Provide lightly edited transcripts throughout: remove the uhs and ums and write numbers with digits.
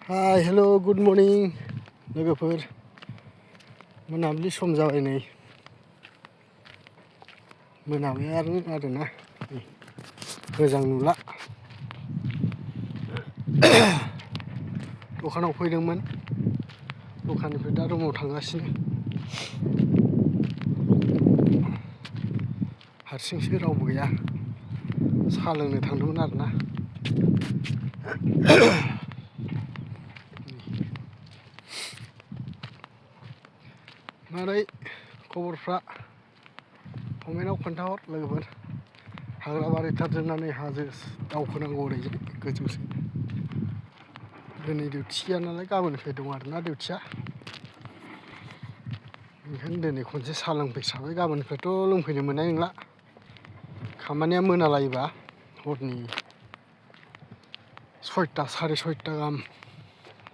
Hi hello good morning लोगोफोर मोनाबिलि सम जाबाय नै मोनाबायानो आरोना मोजां नुला दखानाव फैदोंमोन दखाननिफ्राय दा रुमाव थांगासिनो हारसिंसो रावबो गैया साहा लोंनो थांदोंमोन आरोना मारै खबरफ्रा कमेन्टआव खोन्थाहर लोगोफोर हाग्रा बारिथार जोंनानै हाजो दावखोनांगौ ओरैजाय गोजौसो दिनै डिउटि गैया नालाय गाबोननिफ्राय दं आरोना डिउटिया ओंखायनो दिनै खनसे साहा लोंफैस्राबाय गाबोननिफ्रायथ' लोंफैनो मोननाय नंला खामानिया मोनालायोबा हरनि 6टा साराय 6टा गाहाम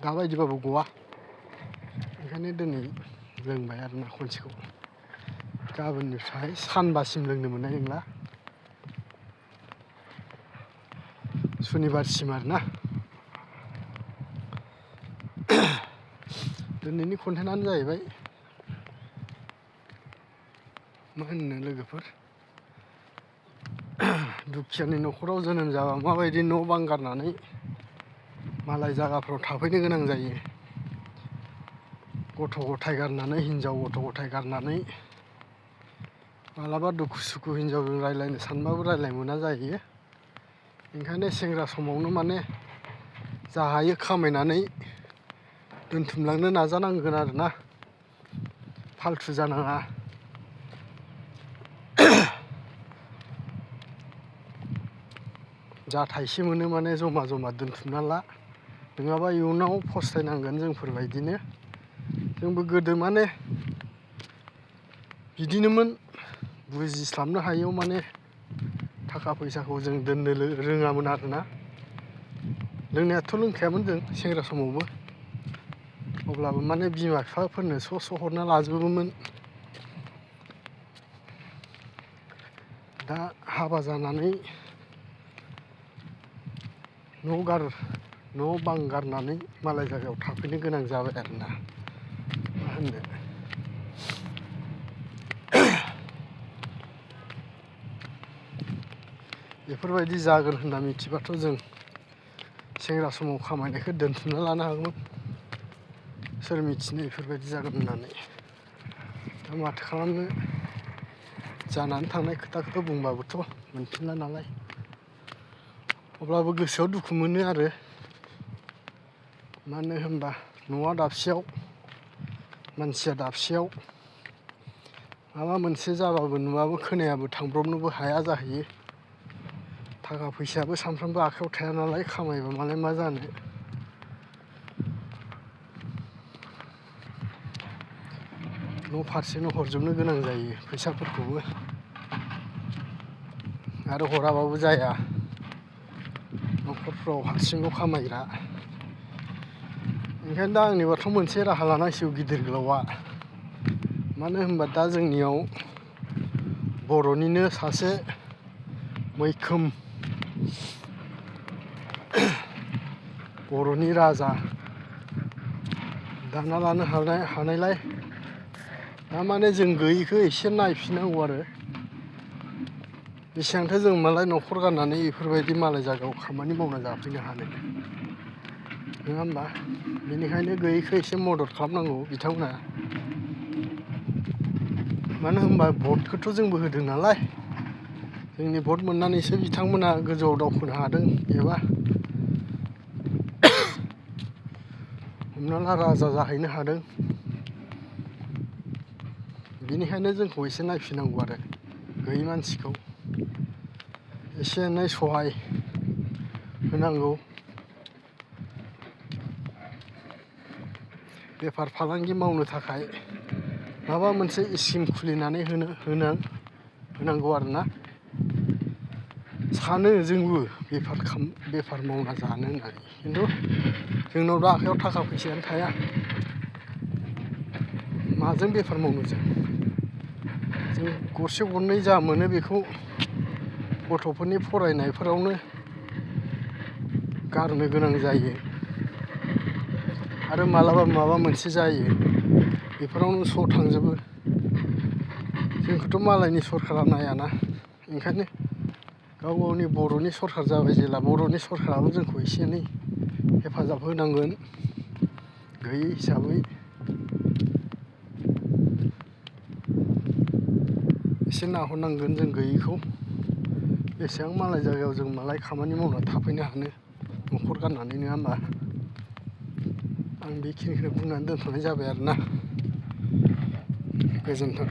दाबायदिबाबो गवा ओंखायनो दिनै लोंबाय आरोना खनसेखौ गाबोननिफ्राय सानबासिम लोंनो मोननाय नंला सुनिबारसिम आरोना दिनैनि कन्टेन्टआनो जाहैबाय मा होननो लोगोफोर दुखियानि न'खराव जोनोम जाबा माबायदि न' बां गारनानै मालाय जायगाफ्राव थाफैनो गोनां जायो गथ' गथाय गारनानै हिनजाव गथ' गथाय गारनानै मालाबा दुखु सुखु हिनजावजों रायज्लायनो सानबाबो रायज्लायनो मोना जायो ओंखायनो सेंग्रा समावनो माने जा हायो खामायनानै दोनथुमलांनो नाजानांगोन आरोना फाल्थु जानाङा जा थाइसे मोनो माने जमा जमा दोनथुमना ला नङाबा इयुनाव फस्थायनांगोन जोंफोरबायदिनो जोंबो गोदो माने बिदिनोमोन बुजिस्लाबनो हायैयाव माने थाखा फैसाखौ जों दोननो रोङामोन आरोना लोंनायाथ' लोंखायामोन जों सेंग्रा समावबो अब्लाबो माने बिमा बिफाफोरनो स' हरना लाजोबोमोन दा हाबा जानानै न' बां गारनानै मालाय जायगायाव थाफैनो गोनां जाबाय आरोना मा होननो बेफोरबायदि जागोन होनना मिथिबाथ' जों सेंग्रा समाव खामायनायखौ दोनथुमना लानो हागौमोन सोर मिथिनो बेफोरबायदि जागोन होननानै दा माथो खालामनो जानानै थांनाय खोथाखौथ' बुंबाबोथ' मोनफिनला नालाय अब्लाबो गोसोआव दुखु मोनो आरो मानो होनबा न'आ दाबसेयाव मानसिया दाबसेयाव माबा मोनसे जाबाबो नुवाबो खोनायाबो थांब्रबनोबो हाया जाहैयो थाखा फैसायाबो सानफ्रामबो आखायाव थाया नालाय खामायबा मालाय मा जानो न' फारसेनो हरजोबनो गोनां जायो फैसाफोरखौबो आरो हराबाबो जाया न'खरफ्राव हारसिंल' खामायग्रा ओंखायनो दा आंनिबाथ' मोनसे राहा लानांसिगौ गिदिर गोलावआ मानो होनबा दा जोंनियाव बर'निनो सासे मैखोम बर'नि राजा दाना लानो हानायलाय थारमाने जों गैयैखौ एसे नायफिननांगौ आरो बेसेबांथो जों मालाय न'खर गारनानै बेफोरबायदि मालाय जायगायाव खामानि मावना जाफैनो हानो नङा होमबा बेनिखायनो गैयैखौ एसे मदद खालामनांगौ बिथांमोना मानो होनबा भटखौथ' जोंबो होदों नालाय जोंनि भट मोननानैसो बिथांमोना गोजौआव दावखोनो हादों एबा हमना ला राजा जाहैनो हादों बेनिखायनो जोंखौ एसे नायफिननांगौ आरो गैयै मानसिखौ एसे एनै सहाय होनांगौ बेफार फालांगि मावनो थाखाय माबा मोनसे स्किम खुलिनानै होनांगौ आरोना सानो जोंबो बेफार मावना जानो होननानै खिन्थु जोंनाव दा आखायाव थाखा फैसायानो थाया माजों बेफार मावनो जों गरसे गरनै जा मोनो बेखौ गथ'फोरनि फरायनायफोरावनो गारनो गोनां जायो आरो मालाबा माबा मोनसे जायो बेफोरावनो स' थांजोबो। जोंखौथ' मालायनि सरखारा नायाना, ओंखायनो गाव गावनि बर'नि सरखार जाबाय जेला बर'नि सरखाराबो जोंखौ एसे एनै हेफाजाब होनांगोन गैयै हिसाबै। एसे नाहरनांगोन जों गैयैखौ। बेसेबां मालाय जायगायाव जों मालाय खामानि मावना थाफैनो हानो न'खर गारनानै, नङा होमबा? आं बेखिनिखौनो बुंनानै दोनथ'नाय जाबाय आरोना। गोजोन्थों।